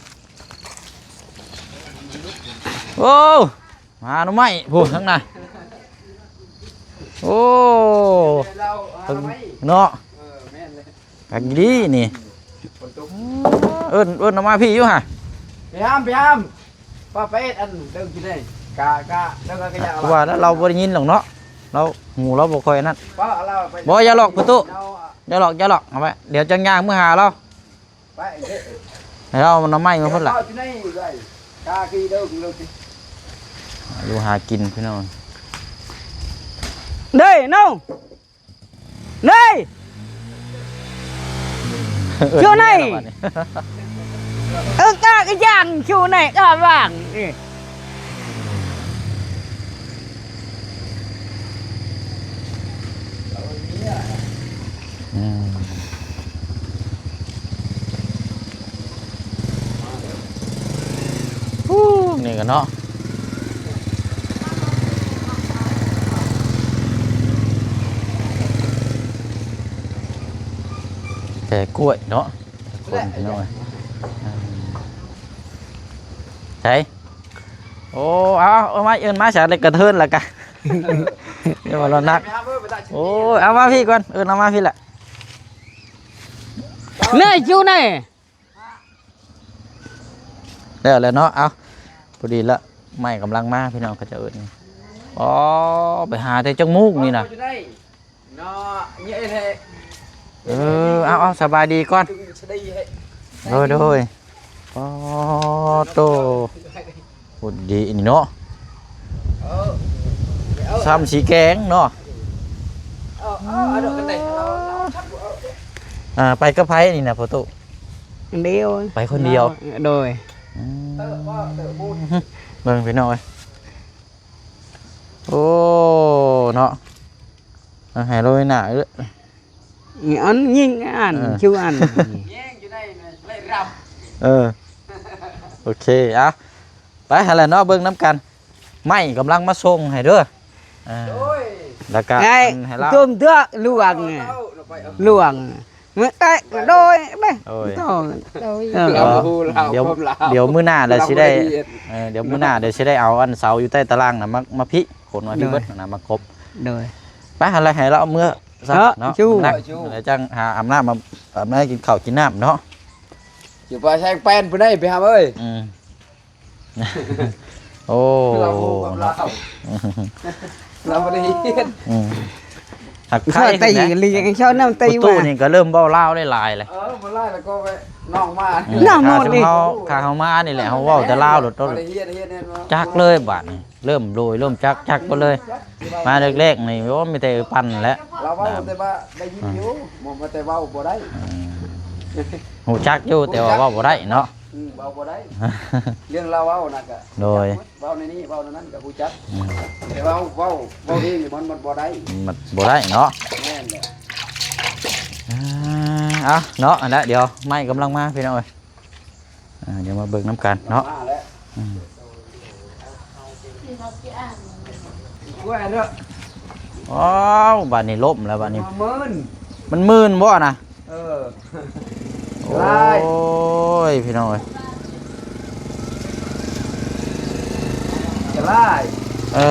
ໂອ້ ຫາໜໍ່ໄມ້ພຸ້ນທາງໜ້າ ໂອ້ ເນາະ ເອີ ແມ່ນເລີຍ ຄັກດີນີ້ ຝົນຕົກ ເອີ້ນ ເອີ້ນອອກມາພີ້ຢູ່ຫະ ໄປຫາມ ໄປຫາມ ປ້າໄປເຮັດອັນເດີກິນເດ້ ກະ ກະ ແລ້ວກໍ ກະຢ່າ ວ່າແລ້ວ ລາວບໍ່ໄດ້ຍິນດອກເນາະ ລາວ ຫູລາວບໍ່ຄ່ອຍອັນນັ້ນ ບໍ່ ຢ່າຫຼອກປະຕູ ຢ່າຫຼອກ ຢ່າຫຼອກ ເອົາໄວ້ ດຽວຈັ່ງຍ່າງເມືອຫາລາວ ໄປເດ້ ໃຫ້ລາວເອົາໜໍ່ໄມ້ມາພຸ້ນລະ ເອົາຢູ່ໃນເອີຍ ກາກີເດີເດີ ຢູ່ຫາກິນພີ່ນ້ອງ ເດ້ນ້ອງ ເດ້ ເອີ້ນ ຢູ່ໃນ ເອີຍ ກະ ກະຍ່າງຢູ່ໃນກະຫວ່າງ ອືມ ໂອ້ ນີ້ກໍເນາະ ແຕ່ກ້ວຍເນາະ ຄົນພີ່ນ້ອງເອີຍ ໃສ ໂອ້ ເອົາ ເອົາມາ ເອີ້ນມາສາເລັກກະເທີນລະກະ ຢ່າວ່າລະໜັກ ໂອ້ຍ ເອົາມາພີ້ກ່ອນ ເອີ້ນເອົາມາພີ້ລະ ເນີຍ ຢູ່ໃນ ແລ້ວແຫຼະເນາະ ເອົາ ພໍດີລະ ໄມ້ກຳລັງມາ ພີ່ນ້ອງເຂົາເຈົ້າເອີ້ນ ອໍ ໄປຫາແຕ່ຈັກໂມງນີ້ນະ ເນາະ ເຍແທ້ ເອີ ເອົາ ເອົາ ສະບາຍດີກ່ອນ ໂດຍ ໂດຍ ອໍ ໂຕ ພຸ້ນດີນີ້ເນາະ ເອີ ຊ້ຳສີແກງເນາະ ເອີ ເອີ ເອົາດອກກັນໄດ້ ອ່າ ໄປກັບໃຜນີ້ນະພໍ່ຕູ້? ຄົນດຽວ ໄປຄົນດຽວ ໂດຍ ອືມ ເບິ່ງພີ່ນ້ອງເອີຍ ໂອ້ ເນາະ ໃຫ້ໂລຍໜ້າເອີຍ ອັນຍິງອັນ ເອີ ຄິວອັນ ຍິງຢູ່ໃນໄລ່ຮັບ ເອີ ໂອເຄ ເອົາ ໄປຫັ້ນແຫຼະເນາະ ເບິ່ງນຳກັນ ໄມ້ກຳລັງມາສົ່ງໃຫ້ເດີ ເອີ ໂດຍ ແລ້ວກະ ໄອ້ ອັນໃຫ້ລາວ ໂຈມເທື່ອຫຼວງ ຫຼວງ ມື້ແຕກໂດຍເດ້ ໂດຍ ໂດຍ ເອີ ລາວບໍ່ຮູ້ລາວ ດຽວ ຄວາມລາວ ດຽວມື້ໜ້າລະຊິໄດ້ ລາວບໍ່ໄດ້ເຮັດ ເອີ ດຽວມື້ໜ້າດຽວຊິໄດ້ເອົາອັນເສົາຢູ່ໃຕ້ຕາລ່າງນະ ມາ ມາພີ້ ຂົນມາພີ້ເບິດນະ ມາກົບ ໂດຍ ໄປຫັ້ນລະ ໃຫ້ລາວເອົາເມືອຊະເນາະ ເນາະ ໜັກ ແລ້ວຈັ່ງຫາອາບນ້ຳ ມາອາບນ້ຳ ກິນເຂົ້າກິນນ້ຳເນາະ ຢູ່ປ່າແຊງແປນພຸ້ນເດ້ ໄປຫາເອີຍ ອືມ ໂອ້ ລາວບໍ່ໄດ້ເຮັດ ອືມ ຫາກໄຄ ເຂົາເຈົ້ານຳຕີ ປະຕູນີ້ກໍເລີ່ມເວົ້າລາວໄດ້ຫຼາຍແລ້ວ ເອີ ບໍ່ຫຼາຍແລ້ວກໍໄປນ້ອງມາ ອືມ ນ້ອງມາ ຖ້າເຮົາ ຖ້າເຮົາມານີ້ແຫຼະ ເຮົາເວົ້າແຕ່ລາວໂລດ ບໍ່ໄດ້ຮຽນ ຮຽນແນ່ນອນ ຈັກເລີຍບາດນີ້ ເລີ່ມໂລຍ ເລີ່ມຈັກ ຈັກເບິດເລີຍ ມາແລກໆນີ້ ໂອ້ ມີແຕ່ປັ່ນແຫຼະ ລາວເວົ້າແຕ່ວ່າໄດ້ຍິນຢູ່ ບໍ່ ແຕ່ເວົ້າບໍ່ໄດ້ ອືມ ຮູ້ຈັກຢູ່ ແຕ່ວ່າເວົ້າບໍ່ໄດ້ເນາະ ອືມ ເວົ້າບໍ່ໄດ້ ເລື່ອງລາວເວົ້ານະກະ ໂດຍ ເວົ້າໃນນີ້ເວົ້າໃນນັ້ນກະຮູ້ຈັກ ອືມ ແຕ່ເວົ້າ ເວົ້າ ເວົ້າເອງນີ້ມັນ ມັນບໍ່ໄດ້ ມັນບໍ່ໄດ້ເນາະ ແມ່ນແຫຼະ ອ່າ ເອົາເນາະ ອັນລະ ດຽວໄມ້ກຳລັງມາພີ່ນ້ອງເອີຍ ອ່າ ດຽວມາເບິ່ງນຳກັນເນາະ ມາແລ້ວ ອືມ ໂອ້ຍ ບາດນີ້ລົ້ມແລ້ວບາດນີ້ ມັນມື່ນ ມັນມື່ນບໍ່ນະ? ເອີ ໂອ້ຍ ພີ່ນ້ອງເອີຍ ຈະລາຍ ເອີ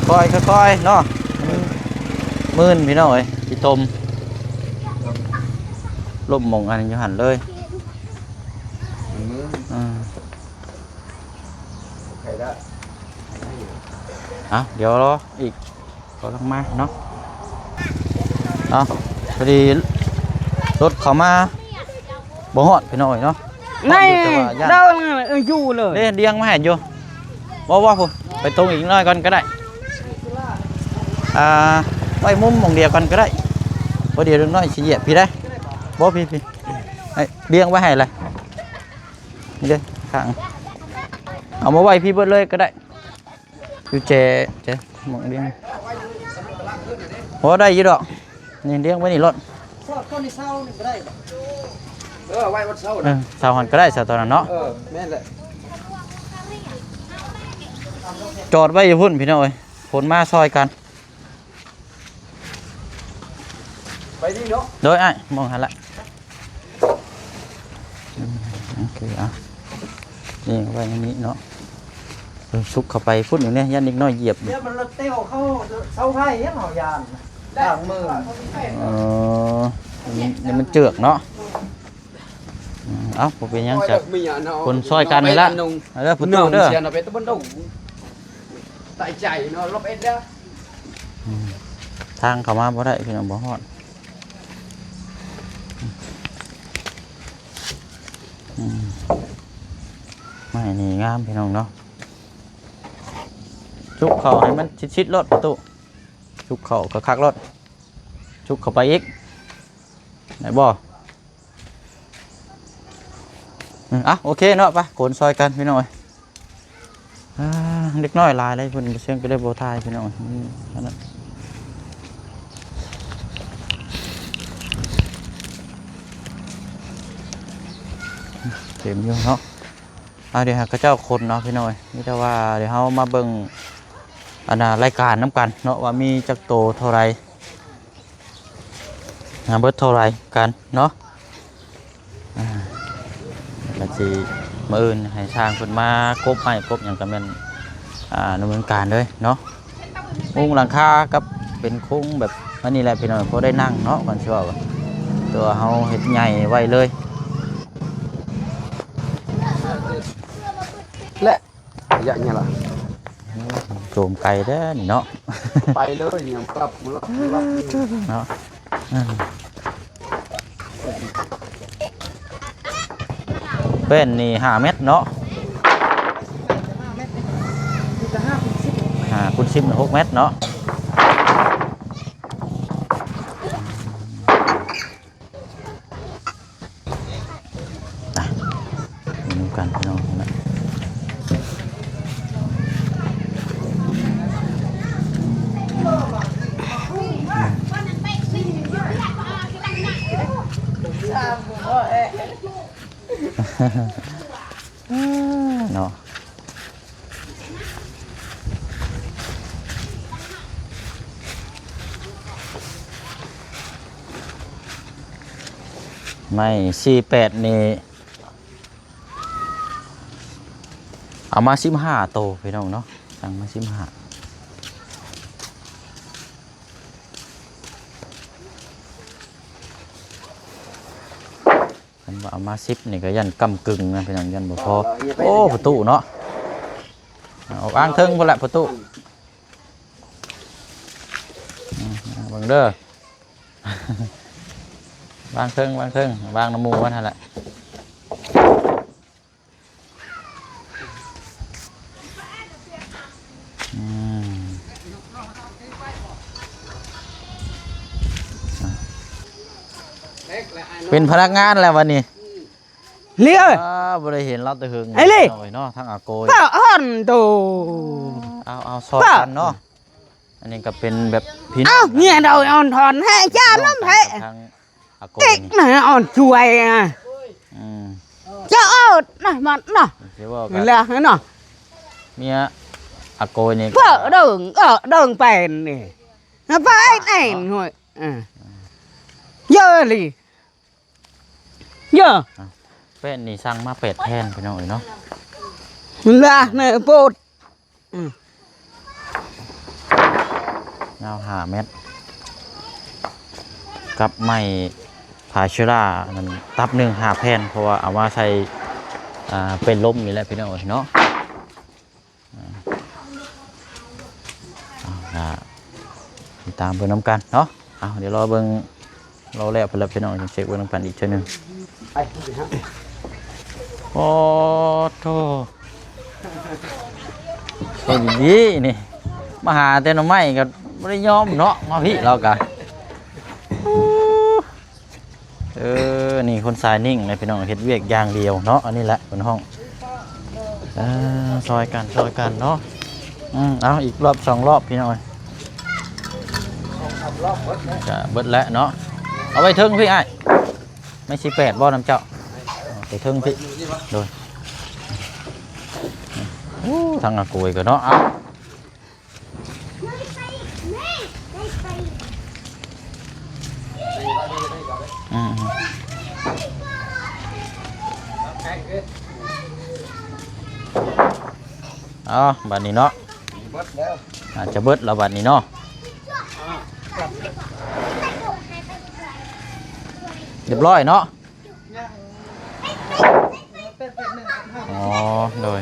ຄ່ອຍໆ ຄ່ອຍໆ ເນາະ ມັນມື່ນພີ່ນ້ອງເອີຍ ຊິຕົມ ລົ້ມໝ່ອງອັນຢູ່ຫັ້ນເລີຍ ອືມ ໂອເຄລະ ເອົາ ດຽວລໍອີກ ກຳລັງມາເນາະ ເອົາ ພໍດີລົດເຂົ້າມາບໍ່ຮອດພີ່ນ້ອງເອີຍເນາະ ໃນ ເດີນ ເອີ ຢູ່ເລີຍ ເດ້ ລຽງມາໃຫ້ຢູ່ ບໍ່ ບໍ່ ພຸ້ນ ໄປຕົງອີກໜ້ອຍກ່ອນກໍໄດ້ ອ່າ ໄວ້ມຸມໝ່ອງດຽວກ່ອນກໍໄດ້ ບໍ່ດຽວເດັກນ້ອຍຊິຢຽບພີ້ໄດ໋ ບໍ່ ພີ້ ພີ້ ໃຫ້ລຽງໄວ້ໃຫ້ລະ ນີ້ເດ້ ຂ້າງ ເອົາມາໄວ້ພີ້ເບິດເລີຍກໍໄດ້ ຢູ່ແຈ ແຈ ໝ່ອງດຽວ ໂອ້ ໄດ້ຢູ່ດອກ ນີ້ ລຽງໄວ້ນີ້ໂລດ ຊອດເຂົ້າໃນເສົານີ້ກໍໄດ້ ເອີ ໄວ້ວັນເສົາ ເອີ ເສົາຫັ້ນກໍໄດ້ ເສົາຕອນນັ້ນເນາະ ເອີ ແມ່ນແຫຼະ ຈອດໄວ້ຢູ່ພຸ້ນພີ່ນ້ອງເອີຍ ຄົນມາຊ່ອຍກັນ ໄປນີ້ເນາະ ໂດຍອ້າຍ ໝ່ອງຫັ້ນລະ ອືມ ໂອເຄ ເອົາ ນີ້ໄວ້ໃນນີ້ເນາະ ເອີ ສຸກເຂົ້າໄປພຸ້ນອີກແນ່ ຢ້ານເດັກນ້ອຍຢຽບ ດຽວມັນລະເຕວເຂົ້າເສົາໄຟ ເຮົາຢ້ານ ລ້າງມື ເອີ ນີ້ມັນເຈື່ອກເນາະ ອືມ ເອົ້າ ບໍ່ເປັນຫຍັງຈ້ະ ຄົນຊ່ອຍກັນນີ້ລະ ເດີ ປະຕູເດີ ຕາຍໃຈເນາະ ລົບເອັດເດີ ອືມ ທາງເຂົ້າມາບໍ່ໄດ້ ພີ່ນ້ອງ ບໍ່ຮອດ ອືມ ໄມ້ນີ້ງາມພີ່ນ້ອງເນາະ ຊຸກເຂົ້າໃຫ້ມັນຊິດໆໂລດປະຕູ ຊຸກເຂົ້າຄັກໆໂລດ ຊຸກເຂົ້າໄປອີກ ໄດ້ບໍ່? ອືມ ອ່ະ ໂອເຄເນາະ ໄປ ໂກນຊ່ອຍກັນພີ່ນ້ອງເອີຍ ອ່າ ເດັກນ້ອຍຫຼາຍເລີຍ ເພິ່ນບໍ່ເຊື່ອງກໍເລີຍບໍ່ຖ່າຍພີ່ນ້ອງ ອືມ ອັນນັ້ນ ເຕັມຢູ່ເນາະ ອ່າ ດຽວໃຫ້ເຂົາເຈົ້າຂົນເນາະພີ່ນ້ອງເອີຍ ມີແຕ່ວ່າດຽວເຮົາມາເບິ່ງ ອັນນ່າ ລາຍການນຳກັນເນາະ ວ່າມີຈັກໂຕເທົ່າໃດ ຫາເບິດເທົ່າໃດກັນເນາະ ອ່າ ແລ້ວຊິມື້ອື່ນໃຫ້ຊ່າງເພິ່ນມາກົບໄມ້ກົບຫຍັງກໍແມ່ນ ອ່າ ດຳເນີນການເລີຍເນາະ ມຸງຫຼັງຄາກັບເປັນໂຄງແບບອັນນີ້ແຫຼະພີ່ນ້ອງ ພໍໄດ້ນັ່ງເນາະ ກ່ອນຊິເວົ້າ ແຕ່ວ່າເຮົາເຮັດໃຫຍ່ໄວ້ເລີຍ ແລະ ໄລຍະນີ້ລະ ໂຈມໄກແທ້ນີ້ເນາະ ໄປເລີຍ ຍັງປັບ ເນາະ ເປັນນີ້ຫ້າແມັດເນາະ ຫ້າຄູນສິບ ຫົກແມັດເນາະ. ອ່ະ ເບິ່ງນຳກັນພີ່ນ້ອງນະ ເນາະ. ໄມ້ສີ່ແປດນີ້ ເອົາມາສິບຫ້າໂຕພີ່ນ້ອງເນາະ ສັ່ງມາສິບຫ້າ. ຄັນວ່າເອົາມາສິບນີ້ກໍຢ້ານກ້ຳກຶ່ງນະພີ່ນ້ອງ ຢ້ານບໍ່ພໍ. ໂອ້ ປະຕູເນາະ ວາງເທິງພຸ້ນແຫຼະປະຕູ ອືມ ເບິ່ງເດີ ວາງເທິງ ວາງເທິງ ວາງນຳໝູ່ມັນຫັ້ນແຫຼະ. ອືມ ເປັນພະນັກງານແລ້ວບັດນີ້. ລີເອີຍ ອ່າ ບໍ່ໄດ້ເຫັນລາວແຕ່ເຫິງ ໄອ້ລີ ເນາະ ທາງອາໂກຍ ປະອ່ອນໂຕ ເອົາ ເອົາ ຊ່ອຍກັນເນາະ ອັນນີ້ກໍເປັນແບບພີ່ນ້ອງ ເອົາ ເມຍດອຍອ່ອນທອນແທ້ ຈ້ານຳແທ້ ທາງອາໂກຍ ເດັກນະອ່ອນຊ່ວຍ ອືມ ຈະເອົານະມັນນະ ຊິເວົ້າກັນລະເນາະ ເມຍອາໂກຍນີ້ ເບິ່ງເດີງ ເອີ ເດີງແປນນີ້ ໄປແໜ່ງຫ້ວຍ ເອີ ເຢີລີ ເຢີ ອ່ະ ແປ້ນນີ້ສັ່ງມາແປດແຜ່ນ ພີ່ນ້ອງເອີຍເນາະ ລະແມ່ໂພດ ອືມ ຍາວຫ້າແມັດ ກັບໄມ້ພາເຊລານັ້ນ ຕັບໜຶ່ງ ຫ້າແຜ່ນ ເພາະວ່າເອົາມາໃສ່ ອ່າ ເປັນລົມນີ້ແຫຼະ ພີ່ນ້ອງເອີຍເນາະ. ເອົາ ກໍຕິດຕາມເບິ່ງນຳກັນເນາະ ເອົາ ດຽວລໍເບິ່ງ ລໍແລ້ວເພິ່ນລະພີ່ນ້ອງ ຈັ່ງເຊັກເບິ່ງນຳກັນອີກເທື່ອໜຶ່ງ ໂອ້ໂທ້ ຄົນດີໆ ນີ້ ມາຫາແຕ່ໜໍ່ໄມ້ກໍບໍ່ໄດ້ຍອມເນາະ ມາພີ້ລາວກະ ເອີ ນີ້ຄົນສາຍນິ່ງນະພີ່ນ້ອງ ເຮັດວຽກຢ່າງດຽວເນາະ ອັນນີ້ແຫຼະເພິ່ນຮ້ອງ ເອີ ຊ່ອຍກັນ ຊ່ອຍກັນເນາະ ອືມ ເອົາ ອີກລອບສອງລອບພີ່ນ້ອງເອີຍ ກະເບິດແລ້ວເນາະ ເອົາໄວ້ເທິງພີ້ອ້າຍ ໄມ້ສີ່ແປດບໍ່ນຳເຈົ້າ ເອົາໄປເທິງພີ້ ໂດຍ ໂອ້ ທາງອາໂກຍກໍເນາະ ເອົາ ອືມ ເອົາ ບາດນີ້ເນາະ ອາດຈະເບິດແລ້ວບາດນີ້ເນາະ ຮຽບຮ້ອຍເນາະ ອໍ ໂດຍ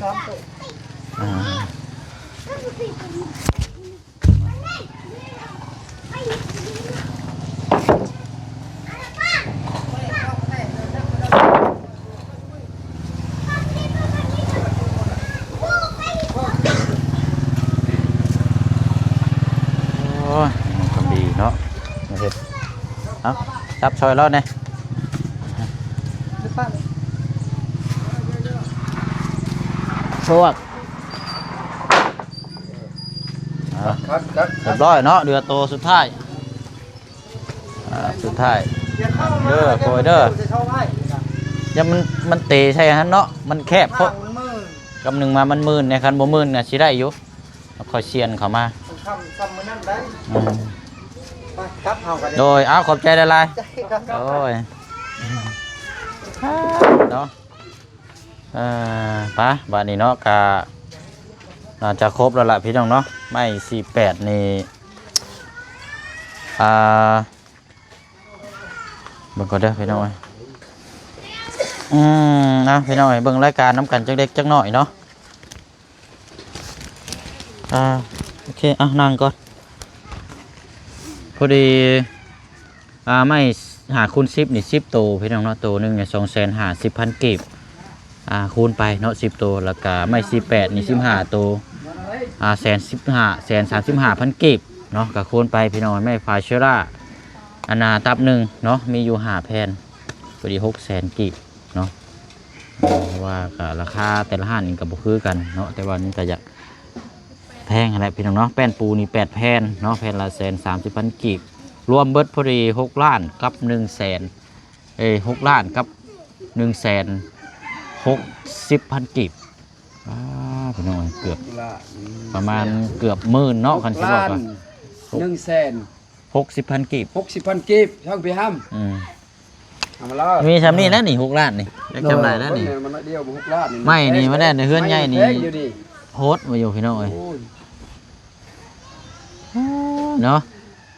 ອືມ ໂອ້ຍ ມັນກໍດີເນາະ ມາເຮັດ ເອົາ ຈັບຊ່ອຍລາວແດ່ ສວກ ອ່າ ຄັກໆໆ ຮຽບຮ້ອຍເນາະ ເຫຼືອໂຕສຸດທ້າຍ ອ່າ ສຸດທ້າຍ ເດີ ໂກຍເດີ ຢ່າມັນ ມັນເຕະໃສ່ຫັ້ນເນາະ ມັນແຄບໂພດ ກຳໜຶ່ງມາມັນມື່ນແດ່ ຄັນບໍ່ມື່ນນະຊິໄດ້ຢູ່ ເຮົາຄ່ອຍສ່ຽນເຂົ້າມາ ຄ່ຳ ຄ່ຳມື້ນັ້ນໄດ້ ອືມ ໄປກັບເຮົາກັນ ໂດຍ ເອົາ ຂອບໃຈຫຼາຍໆ ໂດຍ ເນາະ ເອີ ໄປ ບາດນີ້ເນາະ ກະໜ້າຈະຄົບແລ້ວລະພີ່ນ້ອງເນາະ ໄມ້ສີ່ແປດນີ້ ອ່າ ເບິ່ງກ່ອນເດີພີ່ນ້ອງເອີຍ ອືມ ເອົາ ພີ່ນ້ອງເອີຍ ເບິ່ງລາຍການນຳກັນຈັກເລັກຈັກນ້ອຍເນາະ ອ່າ ໂອເຄ ເອົາ ນັ່ງກ່ອນ ພໍດີ ອ່າ ໄມ້ຫ້າຄູນສິບນີ້ ສິບໂຕ ພີ່ນ້ອງເນາະ ໂຕໜຶ່ງນີ້ ສອງແສນຫ້າສິບພັນກີບ ອ່າ ຄູນໄປເນາະ ສິບໂຕ ແລ້ວກະໄມ້ສີ່ແປດນີ້ ສິບຫ້າໂຕ ອ່າ ແສນສິບຫ້າ ແສນສາມສິບຫ້າພັນກີບເນາະ ກະຄູນໄປພີ່ນ້ອງ ໄມ້ພາເຊລາ ອັນນ່າ ຕັບໜຶ່ງເນາະ ມີຢູ່ຫ້າແຜ່ນ ພໍດີຫົກແສນກີບເນາະ ເພາະວ່າກະລາຄາແຕ່ລະຮ້ານນີ້ກະບໍ່ຄືກັນເນາະ ແຕ່ວ່າມັນກະຢາກແພງຫັ້ນແຫຼະພີ່ນ້ອງເນາະ ແປ້ນປູນີ້ແປດແຜ່ນເນາະ ແຜ່ນລະແສນສາມສິບພັນກີບ ລວມເບິດພໍດີຫົກລ້ານກັບໜຶ່ງແສນ ເອີ ຫົກລ້ານກັບໜຶ່ງແສນຫົກສິບພັນກີບ ອ້າ ພີ່ນ້ອງເອີຍ ເກືອບ ປະມານເກືອບໝື່ນເນາະ ຄັນຊິເວົ້າກໍ ໜຶ່ງແສນຫົກສິບພັນກີບ ຫົກສິບພັນກີບ ຊ່າງພີ່ຫຳ ອືມ ເອົາມາລະ ມີຊ່ຳນີ້ແຫຼະນີ້ ຫົກລ້ານນີ້ ຈັກຊ່ຳໃດແລ້ວນີ້ ມັນໜ້ອຍດຽວ ຫົກລ້ານນີ້ ໄມ້ນີ້ມາແລ້ວ ໃນເຮືອນໃຫຍ່ນີ້ ແພງຢູ່ນີ້ ໂຫດວ່າຢູ່ພີ່ນ້ອງເອີຍ ໂອ້ຍ ເນາະ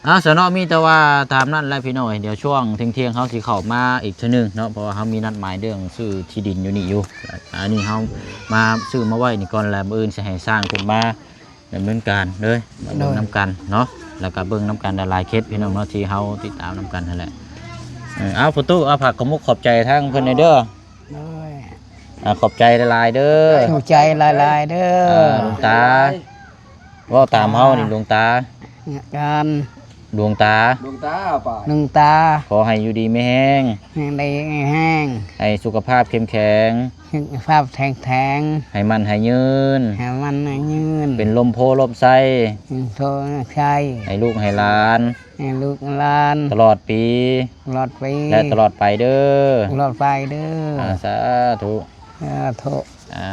ອ່າ ສະເນາະ ມີແຕ່ວ່າຕາມນັ້ນແຫຼະພີ່ນ້ອງເອີຍ ດຽວຊ່ວງທ່ຽງໆ ເຮົາຊິເຂົ້າມາອີກເທື່ອໜຶ່ງເນາະ ເພາະວ່າເຮົາມີນັດໝາຍເລື່ອງຊື້ທີ່ດິນຢູ່ນີ້ຢູ່ ອັນນີ້ເຮົາມາຊື້ມາໄວ້ນີ້ກ່ອນ ແລ້ວມື້ອື່ນຊິໃຫ້ຊ່າງເພິ່ນມາດຳເນີນການເລີຍ ມາເບິ່ງນຳກັນເນາະ ແລ້ວກໍເບິ່ງນຳກັນຫຼາຍໆເຂດພີ່ນ້ອງເນາະ ທີ່ເຮົາຕິດຕາມນຳກັນຫັ້ນແຫຼະ ເອີ ເອົາ ພໍ່ຕູ້ ເອົາ ຝາກຂອບມຸກຂອບໃຈທາງເພິ່ນແດ່ເດີ ໂດຍ ອ່າ ຂອບໃຈຫຼາຍໆເດີ ຂອບໃຈຫຼາຍໆເດີ ອ່າ ຫຼວງຕາ ເວົ້າຕາມເຮົານີ້ ອ່າ ຫຼວງຕາ ການ ດວງຕາ ດວງຕາປາຍ ດວງຕາ ຂໍໃຫ້ຢູ່ດີມີແຮງ ແຮງໄດ້ແຮງ ໃຫ້ສຸຂະພາບເຂັ້ມແຂງ ສຸຂະພາບແຂງແຂງ ໃຫ້ໝັ້ນໃຫ້ຍືນ ໃຫ້ໝັ້ນໃຫ້ຍືນ ເປັນລົມໂພລົມໄຊ ເປັນໂພລົມໄຊ ໃຫ້ລູກໃຫ້ຫຼານ ໃຫ້ລູກຫຼານ ຕະຫຼອດປີ ຕະຫຼອດປີ ແລະຕະຫຼອດໄປເດີ ຕະຫຼອດໄປເດີ ອາ ສາທຸ ສາທຸ ອ່າ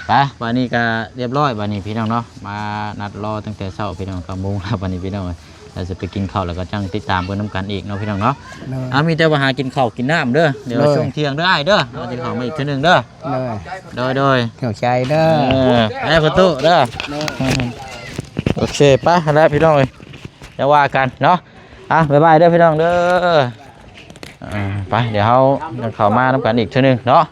ໄປ ບາດນີ້ກະຮຽບຮ້ອຍ ບາດນີ້ພີ່ນ້ອງເນາະ ມານັດລໍຕັ້ງແຕ່ເຊົ້າພີ່ນ້ອງ ເກົ້າໂມງແລ້ວ ບາດນີ້ພີ່ນ້ອງ ແລ້ວຊິໄປກິນເຂົ້າ ແລ້ວກໍຈັ່ງຕິດຕາມເບິ່ງນຳກັນອີກເນາະພີ່ນ້ອງເນາະ ໂດຍ ອ່າ ມີແຕ່ວ່າຫາກິນເຂົ້າກິນນ້ຳເດີ ດຽວ ໂດຍ ຊ່ວງທ່ຽງເດີອ້າຍເດີ ເອົາກິນເຂົ້າມາອີກເທື່ອໜຶ່ງເດີ ໂດຍ ໂດຍ ໂດຍ ຂອບໃຈເດີ ເອີ ໄປປະຕູເດີ ໂດຍ ໂອເຄ ໄປ ຫັ້ນແຫຼະພີ່ນ້ອງເອີຍ ຈະວ່າກັນເນາະ ອ່ະ ບາຍບາຍເດີພີ່ນ້ອງເດີ ອ່າ ໄປ ດຽວເຮົາເຂົ້າມານຳກັນອີກເທື່ອໜຶ່ງເນາະ